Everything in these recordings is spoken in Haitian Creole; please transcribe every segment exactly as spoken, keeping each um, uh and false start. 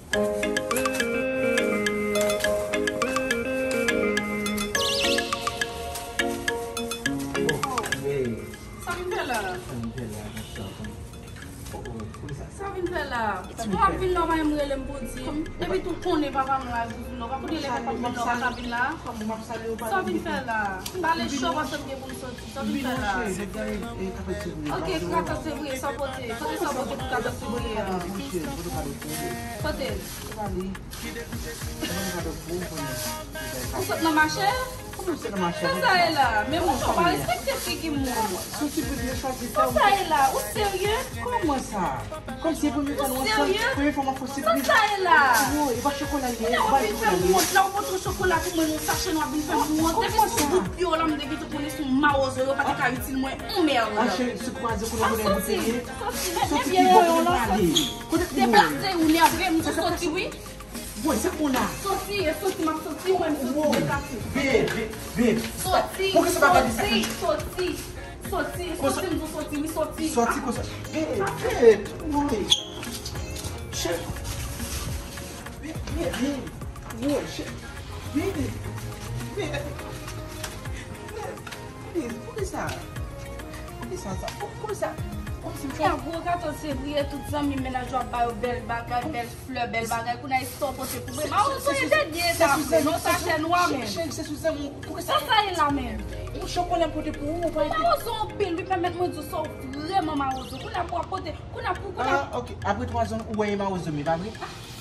Sa vin fè la? Sa vin fè la? Bon, ap vin la, w pa menm rele m pou di m. Epi tou konnen papa m la, Zouzou, non, w pa konnen lè papa m vin la, w pa ka vin la. Sa vin fè la? M pale cho paske m gen pou m soti. Sa vin fè la? Ok, katòz fevriye, sa w pote? Pote sa w pote pou katòz fevriye a. Pote. Ou sot nan mache? Sa sa ye la? Men mouche, w pa respekte figi moun. Sa sa ye la? Ou serye? Kòman sa? Kòmsi e premye fwa nou ansanm, premye fwa m ap fè sipriz. Sa sa ye la? Woy, e pa chokola li ye, e pa chokola li ye. Ou vin fè m wont la, ou montre chokola pou mwen nan sachè, nou ap vin fè m wont. Depi sou bout pye w la, m te gentan konnen se yon mawozo, yo pa te ka itil mwen yon mèd. Ah, cheri, sou kwaze koulè koulè bout pye. Soti, men vye yoyo lan, soti. Deplase, ou nève m, soti wi. Woy, sa k bon la? Soti, e soti, m ap soti, ou menm soti, deplase. Babe, babe, babe. Soti, soti, soti. Soti, soti, m di w soti, wi, soti. Soti konsa. Babe, babe, woy. Cheri. Babe, babe, babe. Woy, cheri. Babe, babe. Please, poukisa? Poukisa sa? Poukisa? Kòmsi m fè. Gwo katòz fevriye, tout zanmi mennaj yo ap ba yo bèl bagay, bèl flè, bèl bagay. Kounye a, e sa w pote pou mwen? Mawozo, e dènye eta vre, non, sachè nwa menm. Cheri, se sou zanmi w. Poukisa? Sa sa ye la menm? Yon chokola m pote pou ou, ou pa ete. Mawozo anpil, wi, pèmèt mwen di w sa w vrèman mawozo. Kounye a pou w ap pote, kounye a pou, kounye a. Ah, ok. Apre twa zan, ou wè e mawozo m, e pa vre?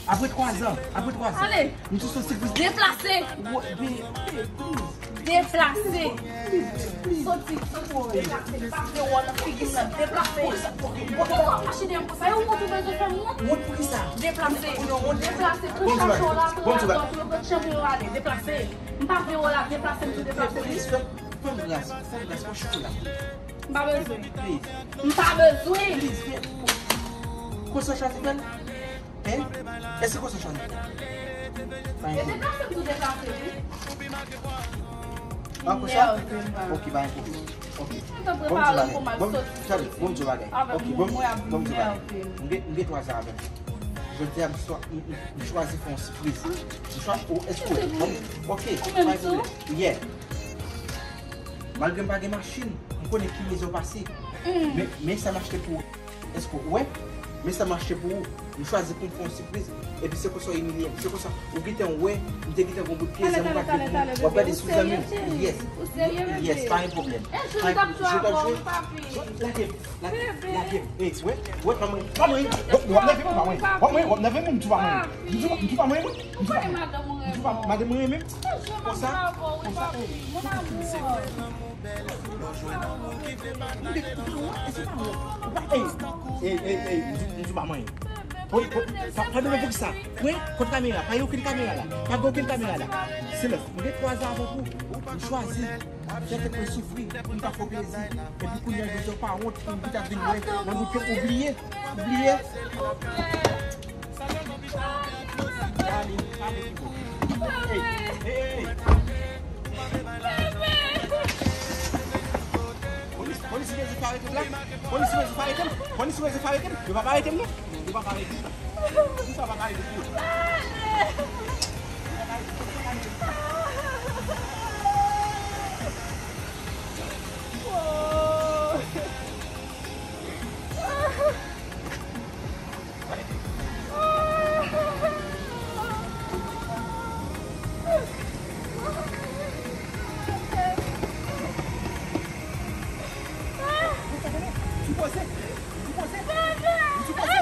Apre twa zan, apre twa zan. Ale. M sou sou sipriz. Deplase. Wo-, be-, be-, please. Deplase. Please, please. Soti, soti, deplase. Pa vle wè w nan figi m nan. Deplase. Poukisa w ap mache dèyè m konsa? E ou wont ou bezwen fè m wont? Wont poukisa? Deplase. Ou nan wont? Deplase. Pran chache w la, pran dòt ou, pran chanm yo ale. Deplase. M pa vle wè w la, deplase, m di w deplase. Please, fè, fè m gras, fè m gras, fè chokola. M pa bezwen. Please. M pa bezwen. Please, fè. Konsa w chwazi fè l? Hein? Èske konsa w chwazi fè l? Pa gen pwoblèm. E deplase m tou deplase, wi. Ah, konsa? Ok, pa gen pwoblèm. Ok. Mwen te prepare pou m al soti. Bon, tande, bon, m di w bagay. Ok, bon, bon, m di w bagay. M gen, m gen twa zan avè m. Jodi a, m swa-, m, m, m chwazi fè yon sipriz. M chwazi, oh, èske w wè? Ok, pa gen pwoblèm. Yeah. Malgre m pa gen machin, m konnen ki mizè w pase. Men, men sa m achte pou ou. Èske w wè? Men sa m achte pou ou. M chwazi pou m fè yon sipriz. Epi se konsa w imilye m. Se konsa ou gentan wè, m te gentan gon bout pye, zanmi w pa t vle pou mwen. W ap gade sou zanmi m. Yes. Yes, pa gen pwoblèm. Jwèt ap jwe. Jwèt, lage m, lage m, lage m. Ey, wè, wè, pa mwen, pa mwen. W ap nève m, pa mwen. W ap mwen, w ap nève m, m di w pa mwen. M di w pa mwen, wi. M di w pa mwen. M di w pa mwen. Madanm mwen renmen m. Konsa, konsa, ey. Ey, ey, ey, ey, m di, m di pa manyen. Pa, pa, pa dwe poukisa. Wi, kot kamera? Pa gen okenn kamera la. Pa gen okenn kamera la. Silans. M gen twa zan avè w. M chwazi fè tèt mwen soufri pou m ta fè w plezi. Epi kounye a, jodi a w pa wont pou m ta vin wè nan bout pye w, ou bliye. Ou bliye. Pale, pale pi fò. Ey, ey, ey, ey. Polis, polis bezwen arete m la. Polis bezwen arete m. Polis bezwen arete m. Yo pa arete m, non. Yo pa arete m. Polis pa arete m. Sipoze, sipoze, sipoze.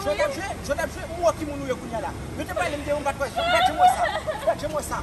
Jwèt ap jwe, jwèt ap jwe. Ou wè ki moun ou ye kounye a la. Yo te pale m de ou, m pa t wè, m pa t janm wè sa. M pa t janm wè sa.